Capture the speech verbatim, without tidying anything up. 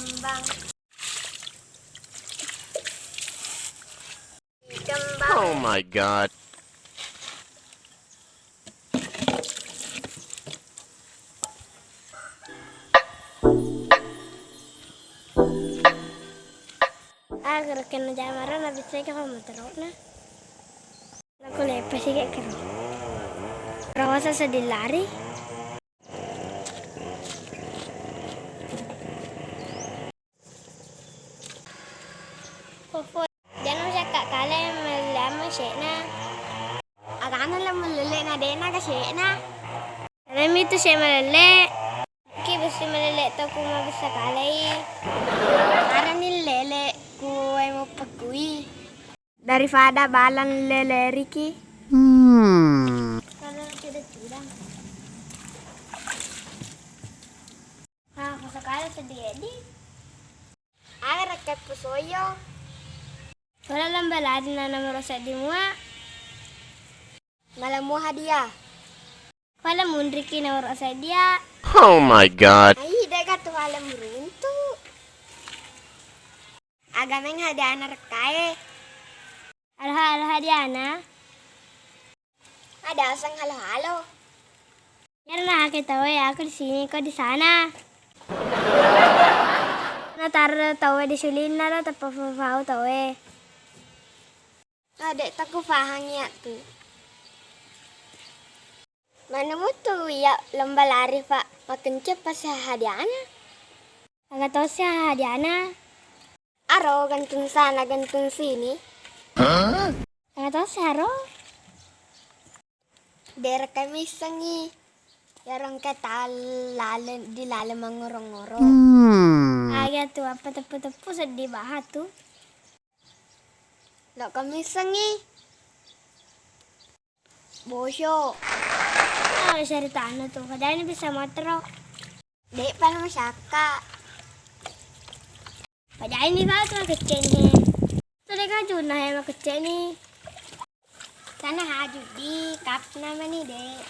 Kembang. Kembang. Oh my God. Aga rekeng na jamara na bissai ka pamotorokna. Lako leppasi ke kero. Rawasa sedih lari. Fofo, dena masakka kale melleammu se'na. Agana le mellele na dena ga se'na. Alami tu se melele. Ki besi melele to ku mabessa kalei. Arani lele ku wae mupekkui. Daripada balang leleriki. Hmm. Kalau tidak curang. Ah, masakala sedih edi. Aga rekka pusoyo. Wala lamba lari na nomoro seddi mua. Malemmu hadiah. Wala munriki nomoro seddi ya. Oh my God. Ai, dega tu wala muruntu. Agameng hadiana rekkae. Halo-halo hadiana. Ada aseng halo-halo. Iyaro nahake tauwe, aku di sini, kau di sana. Nataro tauwe di sulinna ro, tappa fau tauwe. Adek, taku fahangi atu. Mana mutu iya lomba lari, Pak? Makenceng pasti hadiana. Aga tosi hadiana. Aro gantung sana, gantung sini. Hah? Aga tosi aro. Derekka missengngi. Iyaro engka tau lale, di lale mangngoro-ngoro. Hmm. Aga tu, apa teppu-teppu seddi baha tu. Lokka missengngi. Bosok. Ah, ceritana tu. Kajani bisa motoro. Dek pala masakka. Pajaini batu makeceni. Tadi kajuna ya makeceni. Sana haju di cup namani, Dek.